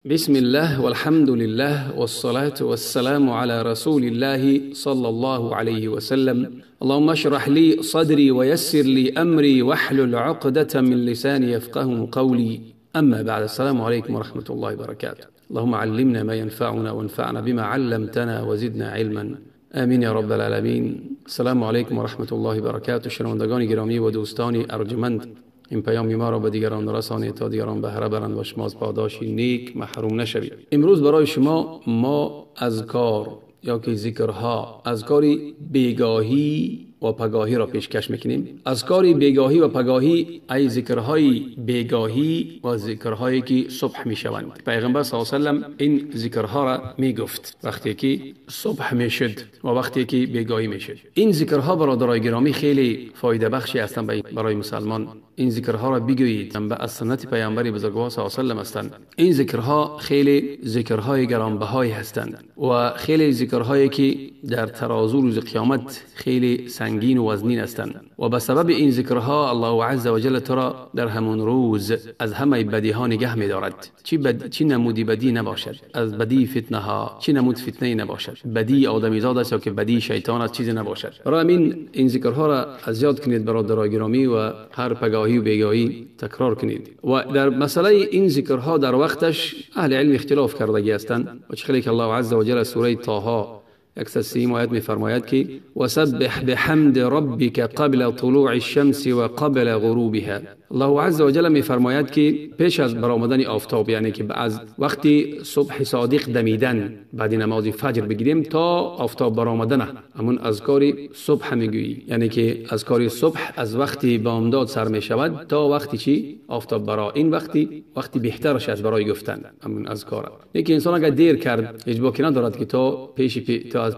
بسم الله والحمد لله والصلاة والسلام على رسول الله صلى الله عليه وسلم. اللهم اشرح لي صدري ويسر لي أمري واحلل عقدة من لساني يفقه قولي. أما بعد، السلام عليكم ورحمة الله وبركاته. اللهم علمنا ما ينفعنا وانفعنا بما علمتنا وزدنا علما، آمین یا رب العالمین. السلام علیکم و رحمت الله و برکاته. شنوندگان گرامی و دوستان ارجمند، این پیام ما را به دیگران رسانید تا دیگران بهره برند و شما از پاداش نیک محروم نشوید. امروز برای شما ما اذکار یا که ذکرها، اذکار بیگاهی و پگاهی را پیشکش میکنیم. اذکار بیگاهی و پگاهی، ای ذکرهای بیگاهی و ذکرهایی که صبح میشوند. پیغمبر صلی الله علیه و سلم این ذکرها را میگفت وقتی که صبح میشد و وقتی که بیگاهی میشد. این ذکرها برادرای گرامی خیلی فایده بخشی هستند برای مسلمان. این ذکرها را بگویید، از سنت پیامبر بزرگوار صلی الله علیه و سلم هستند. این ذکرها خیلی ذکرهای گرانبهایی هستند و خیلی ذکرهایی که در ترازو روز قیامت خیلی سنگین و وزنین هستند و به سبب این ذکرها الله عز و جل تو را در همون روز از همه بدی ها نگه می دارد. چی نمودی بدی نباشد، از بدی فتنه ها چی نمود فتنه نباشد، بدی آدمیزاد است یا که بدی شیطان است، چیزی نباشد. برای همین این ذکرها را از یاد کنید برادرای گرامی و هر پگاهی و بیگاهی تکرار کنید. و در مسئله این ذکرها در وقتش اهل علم اختلاف کردگی هستند و چه که الله عز و جل سوره طه 130 آیت می‌فرماید که وسبح بحمد ربک قبل طلوع الشمس و قبل غروبها. الله عز و جل می‌فرماید که پیش از برآمدن آفتاب، یعنی که از وقتی صبح صادق دمیدن بعد نماز فجر بگیریم تا آفتاب برآمدن، همون اذکار صبح میگویی، یعنی که اذکار صبح از وقتی بامداد سر میشود تا وقتی چی آفتاب برا، این وقتی بهترش از برای گفتن همون اذکار. یکی انسان اگر دیر کرد هیچ باکی ندارد که تا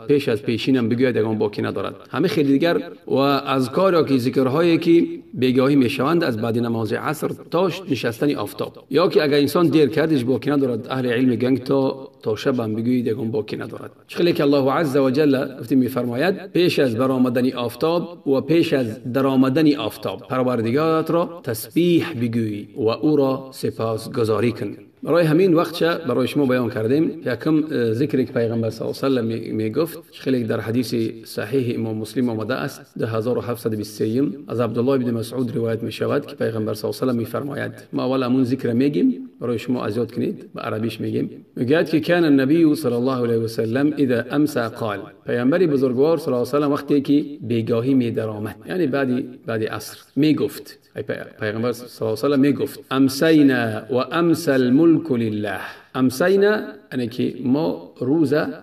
پیش از پیشینم بگوید، یگان باکی ندارد. همه خیلی دیگر و اذکار یا که ذکرهایی که بیگاهی میشوند از بعد نماز عصر تا نشستن آفتاب، یا که اگر انسان دیر کردش باکی ندارد. اهل علم میگن تا شب هم بگویید یگان باکی ندارد. چخلی که الله عز و جل گفتی میفرماید پیش از برآمدن آفتاب و پیش از درآمدن آفتاب پروردگارت را تسبیح بگوی و او را سپاسگزاری کن. برای همین وقت برای شما بیان کردیم. یکم ذکری که پیغمبر صلی الله علیه و سلم میگفت، خیلی در حدیث صحیح امام مسلم آمده است 2723 از عبدالله بن مسعود روایت می شود که پیغمبر صلی الله علیه و سلم میفرماید، ما اول همون ذکر میگیم برای شما از یاد کنید، به عربیش میگیم. میگوید که کان النبی صلی الله علیه و سلم اذا امسى قال، پیامبر بزرگوار صلی الله علیه و سلم وقتی که بیگاهی می درآمد، یعنی بعد عصر، میگفت پیغمبر صلی الله علیه و سلم میگفت امسینا و امسى الملک لله. امسینا یعنی که ما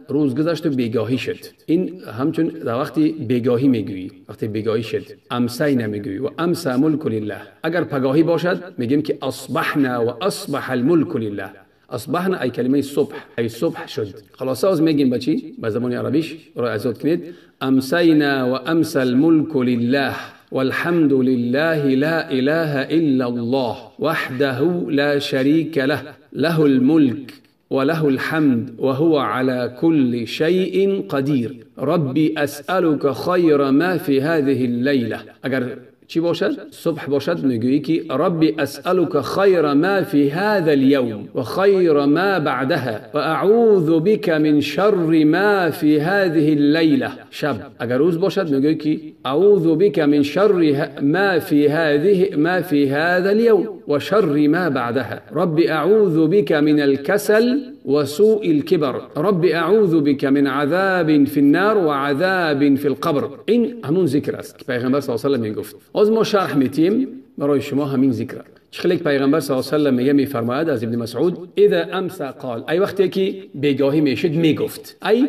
روز گذشت و بیگاهی شد. این همچون در وقتی بیگاهی میگویی، وقتی بیگاهی شد امسینا میگویی و امسى ملک لله. اگر پگاهی باشد میگیم که اصبحنا و اصبح الملک لله. اصبحنا ای کلمه صبح، ای صبح شد. خلاصه از میگیم بچی به زبان عربیش را از یاد کنید، امسینا و امسى الملک لله والحمد لله لا إله إلا الله وحده لا شريك له له الملك وله الحمد وهو على كل شيء قدير ربي أسألك خير ما في هذه الليلة. اگر چی باشد؟ صبح باشد میگویی که ربی اسألك خیر ما فی هذا اليوم و خیر ما بعدها و اعوذ بك من شر ما فی هذه الليلة. شب اگر روز باشد میگویی که اعوذ بك من شر ما فی هذه ما فی هذا اليوم و شر ما بعدها ربی اعوذ بك من الكسل وسوء الكبر ربي اعوذ بك من عذاب في النار وعذاب في القبر. این همون ذکر است که پیغمبر صلی الله علیه و سلم میگفت. از ما شرح میتیم برای شما همین ذکر. چخلی که پیغمبر صلی الله علیه و سلم میگه، میفرماید از ابن مسعود اذا امسى قال، ای وقتی که بیگاهی میشد میگفت، ای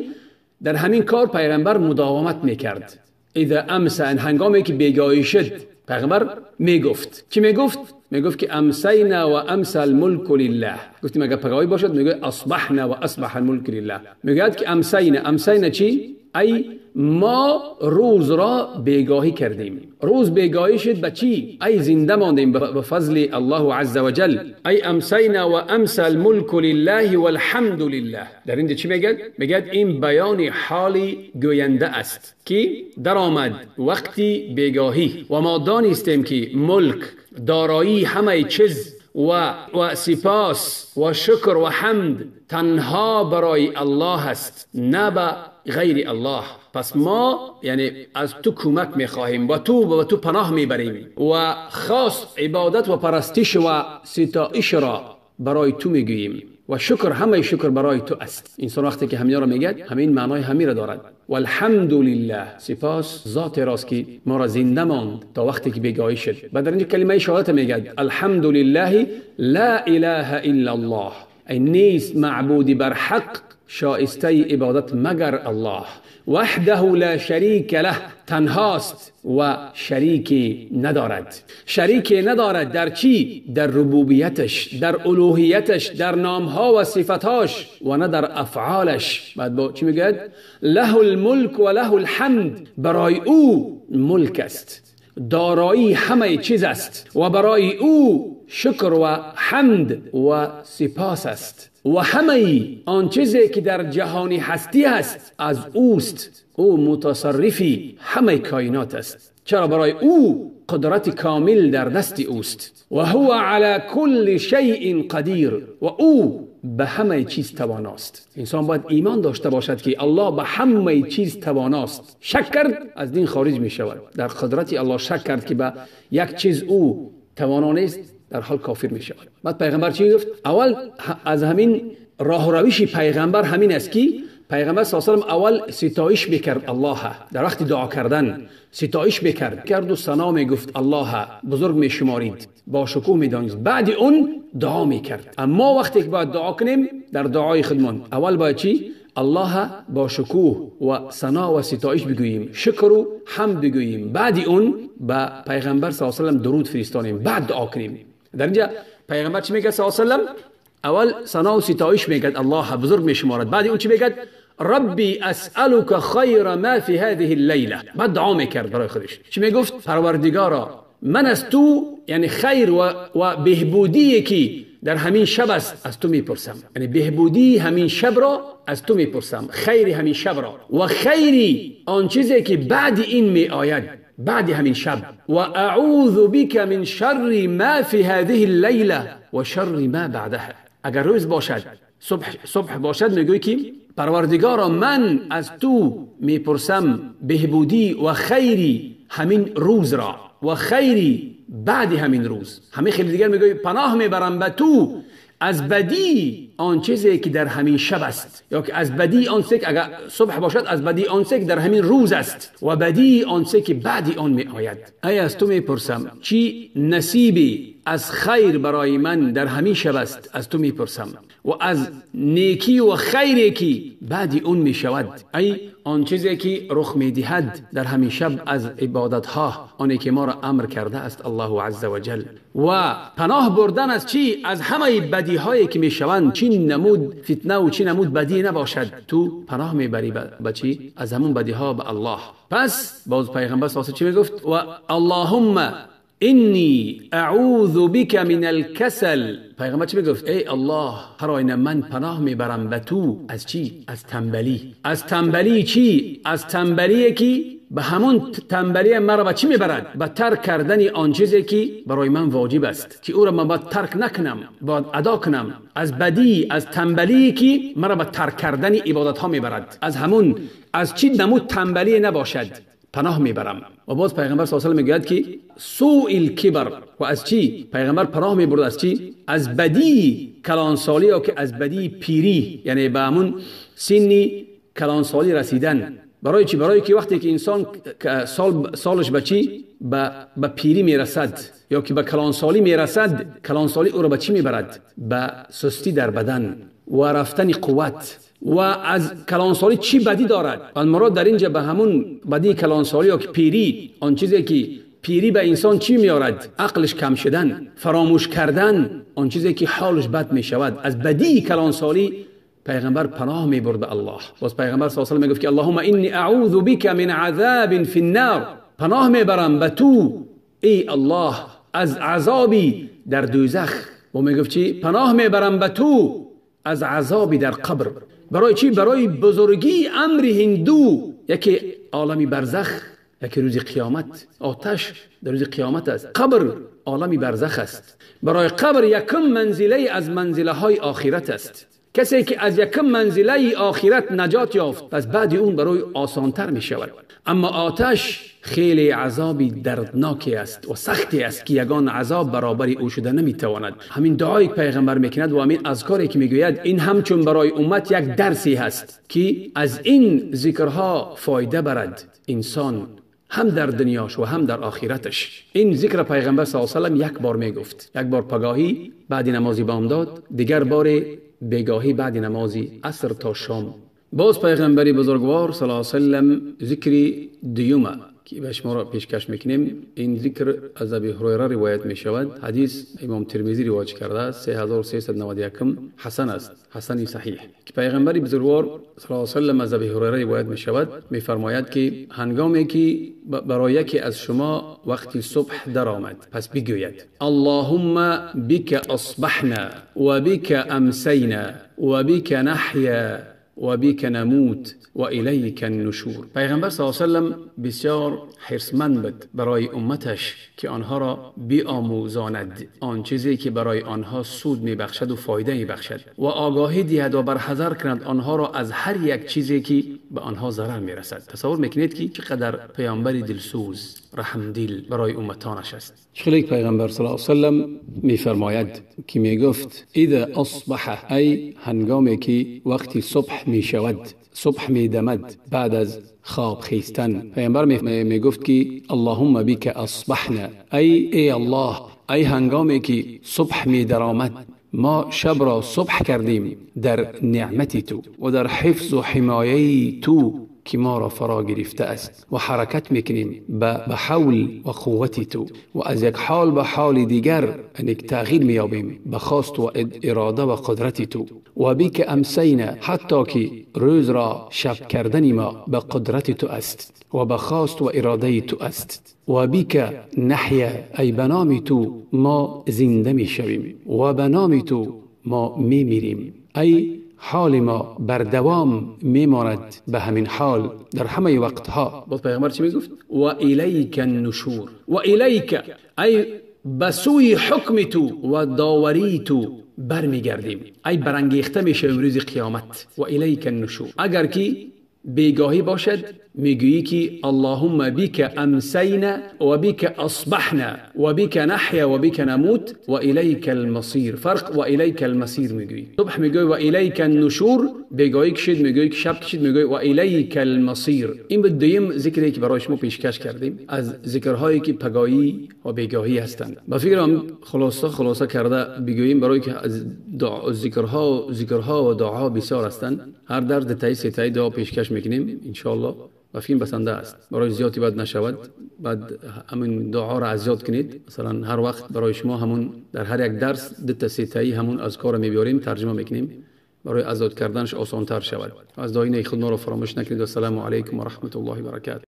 در همین کار پیغمبر مداومت میکرد. اذا امسى، هنگامی که بیگاهی شد پیغمبر میگفت. چی میگفت؟ میگفت که امسینا و امسى الملک لله. گفتیم اگر پگاهی باشد میگه اصبحنا و اصبح الملک لله. میگه که امسینا، امسینا چی؟ ای ما روز را بیگاهی کردیم. روز بیگاهی شد به چی؟ ای زنده ماندیم به فضل الله عز وجل. ای امسینا و امسى الملک لله والحمد لله. در اینجا چی میگه؟ میگه این بیان حال گوینده است که درآمد وقتی بیگاهی و ما دانستیم که ملک، دارایی، همه چیز و سپاس و شکر و حمد تنها برای الله است، نه به غیر الله. پس ما یعنی از تو کمک میخواهیم و تو به تو پناه میبریم و خاص عبادت و پرستش و ستایش را برای تو میگوییم و شکر، همه شکر برای تو است. انسان وقتی که همین را میگه همین معنای همین را دارد. والحمد لله، سپاس ذات راست که ما را زنده ماند تا وقتی که بیگاهی شد. بعد در اینجا کلمه شهادت میگه الحمد لله لا اله الا الله، ای نیست معبودی بر حق شایسته عبادت مگر الله، وحده لا شریک له، تنهاست و شریکی ندارد. شریکی ندارد در چی؟ در ربوبیتش، در الوهیتش، در نامها و صفتهاش و نه در افعالش. بعد با چی میگه؟ له الملک و له الحمد، برای او ملک است، دارایی همه چیز است و برای او شکر و حمد و سپاس است و همه آن چیزی که در جهانی هستی است از اوست. او متصرفی همه کائنات است. چرا؟ برای او قدرت کامل در دست اوست. و هو علی کل شیء قدیر، و او به همه چیز تواناست. انسان باید ایمان داشته باشد که الله به همه چیز تواناست. شک کرد از دین خارج می شود. در قدرت الله شک کرد که به یک چیز او توانا نیست، در حال کافر می شود. بعد پیغمبر چی گفت؟ اول از همین راه و روش پیغمبر همین است که پیغمبر صلی الله علیه و سلم اول ستایش میکرد الله، در وقت دعا کردن ستایش میکرد، کرد و ثنا میگفت، الله بزرگ میشمارید، با شکوه میدانست. بعد اون دعا میکرد. اما وقتی که باید دعا کنیم در دعای خودمان اول باید چی؟ الله با شکوه و ثنا و ستایش بگوییم، شکر و حمد بگوییم. بعد اون به پیغمبر صلی الله علیه و سلم درود فرستانیم، بعد دعا کنیم. در اینجا پیغمبر چی میگه صلی الله علیه و سلم؟ اول ثنا و ستایش میگه، الله بزرگ میشمارد. بعد اون چی میگه؟ ربی اسألك خیر ما فی هذه اللیله. بعد دعا میکرد برای خودش. چی میگفت؟ پروردگارا من از تو یعنی خیر و بهبودی که در همین شب است از تو میپرسم، یعنی بهبودی همین شب را از تو میپرسم، خیر همین شب را و خیری آن چیزی که بعد این میآید، بعد همین شب. و اعوذ بك من شر ما فی هذه اللیله و شر ما بعدها. اگر روز باشد، صبح باشد، میگوی که پروردگارا من از تو میپرسم بهبودی و خیری همین روز را و خیری بعد همین روز. همین خیلی دیگر میگوی پناه میبرم به تو از بدی آن چیزی که در همین شب است، یا که از بدی آن چیزی که اگر صبح باشد از بدی آن چیزی که در همین روز است و بدی آن چیزی که بعد آن می آید. ای از تو میپرسم چی نصیبی از خیر برای من در همین شب است، از تو میپرسم، و از نیکی و خیری که بعد اون می شود، ای آن چیزی که رخ می دهد در همین شب از عبادت ها، آنی که ما را امر کرده است الله عز و جل. و پناه بردن از چی؟ از همه بدی هایی که می شوند، چی نمود فتنه و چی نمود بدی نباشد، تو پناه می بری به چی؟ از همون بدی ها به الله. پس باز پیغمبر صلی الله علیه و چی می گفت؟ و اللهم انی اعوذ بک من الکسل. پیغمبر چی میگفت؟ ای الله هر آینه من پناه میبرم به تو از چی؟ از تنبلی. از تنبلی چی؟ از تنبلی که به همون تنبلی مرا به چی میبرد؟ به ترک کردن آن چیزی که برای من واجب است که او را من باید ترک نکنم، باید ادا کنم. از بدی، از تنبلی که مرا به ترک کردن عبادت ها میبرد، از همون، از چی نمود تنبلی نباشد پناه میبرم. و باز پیغمبر صلی الله علیه و میگوید که سوء الکبر. و از چی پیغمبر پناه میبرد؟ از چی؟ از بدی کلانسالی، یا که از بدی پیری، یعنی به همون سنی کلانسالی رسیدن. برای چی؟ برای که وقتی که انسان سالش به چی؟ به پیری میرسد یا که به کلانسالی میرسد، کلانسالی او را به چی میبرد؟ به سستی در بدن و رفتن قوت. و از کلانسالی چی بدی دارد؟ المراد در اینجا به همون بدی کلانسالی یا که پیری، آن چیزی که پیری به انسان چی میارد؟ عقلش کم شدن، فراموش کردن، آن چیزی که حالش بد میشود. از بدی کلانسالی پیغمبر پناه میبرد به الله. باز پیغمبر صلی الله علیه و میگفت که اللهم انی اعوذ بک من عذاب فی النار، پناه میبرم به تو ای الله از عذابی در دوزخ. و میگفت چی؟ پناه میبرم به تو از عذابی در قبر. برای چی؟ برای بزرگی امر هندو، یکی عالمی برزخ یکی روز قیامت، آتش در روز قیامت است. قبر عالم برزخ است. برای قبر یکم منزله از منزله های آخرت است. کسی که از یکم منزله آخرت نجات یافت، پس بعد اون برای آسانتر می شود. اما آتش خیلی عذابی دردناکی است و سختی است که یگان عذاب برابر او شده نمیتواند. همین دعایی که پیغمبر میکند و همین اذکاری که میگوید، این همچون برای امت یک درسی هست که از این ذکرها فایده برد انسان، هم در دنیاش و هم در آخرتش. این ذکر پیغمبر صلی الله علیه و سلم یک بار میگفت، یک بار پگاهی بعد نماز بامداد، دیگر بار بیگاهی بعد نماز عصر تا شام. باز پیغمبری بزرگوار صلی الله علیه و سلم ذکر دیومه که به شما را پیشکش میکنیم. این ذکر از ابی هریره روایت میشود. حدیث امام ترمذی روایت کرده است، 3391 حسن است، حسن صحیح. که پیغمبر بزرگوار صلی الله علیه و سلم از ابی هریره روایت میشود، میفرماید که هنگامی که برای یکی از شما وقتی صبح درآمد، پس بگوید اللهم بک اصبحنا و بک امسینا و بک نحیا و بک نموت و الیک النشور. پیغمبر صلی الله علیه و سلم بسیار حرصمند بود برای امتش که آنها را بیاموزاند آن چیزی که برای آنها سود میبخشد و فایده میبخشد و آگاهی دهد و برحذر کند آنها را از هر یک چیزی که به آنها ضرر میرسد. تصور میکنید که چقدر پیامبر دلسوز رحمدل برای امتانش است. خیلی پیغمبر صلی الله علیه و سلم میفرماید که میگفت اذا اصبح، ای هنگامی که وقتی صبح میشود، صبح میدمد بعد از خواب خیستن، پیامبر میگفت که اللهم بک اصبحنا، ای الله، ای هنگامی که صبح میدرآمد، ما شب را صبح کردیم در نعمت تو و در حفظ و حمایه تو که ما را فرا گرفته است و حرکت میکنیم به حول و قوت تو و از یک حال به حال دیگر تغییر میابیم به خواست و اراده و قدرت تو. و بک امسینا، حتی که روز را شب کردن ما به قدرت تو است و به خواست و اراده تو است. و بک نحیا، ای به نام تو ما زنده میشویم و به نام تو ما میمیریم، ای حال ما بر دوام میماند به همین حال در همه وقتها. باز پیغمبر چی میگفت؟ و الیک النشور. و الیک، ای به سوی حکم تو و داوری تو برمیگردیم، ای برانگیخته میشویم روز قیامت. و الیک النشور. اگر که بیگاهی باشد میگویی که اللهم بک امسینا و بک اصبحنا و بک نحیا و بک نموت و الیک المصیر. فرق و الیک المصیر میگویی. صبح میگویی و الیک النشور، بیگاهی کشید میگویی، شب کشید میگویی و الیک المصیر. این بود دویم ذکری که برای شما پیشکش کردیم از ذکرهایی که پگاهی و بیگاهی هستند. با فکرم خلاصه کرده بگوییم برای که از ذکرها و دعاها بسیار هستند. هر در دو تایی سه تایی دعا پیشکش میکنیم ان شاء الله. و فیلم بسنده است برای زیادی بد نشود، بعد همین دعا را از یاد کنید. مثلا هر وقت برای شما همون در هر یک درس دو تا سه تایی همون اذکار را میبیاریم ترجمه میکنیم برای آزاد کردنش آسان تر شود. از دعای خود ما را فراموش نکنید. السلام علیکم و رحمت الله و برکاته.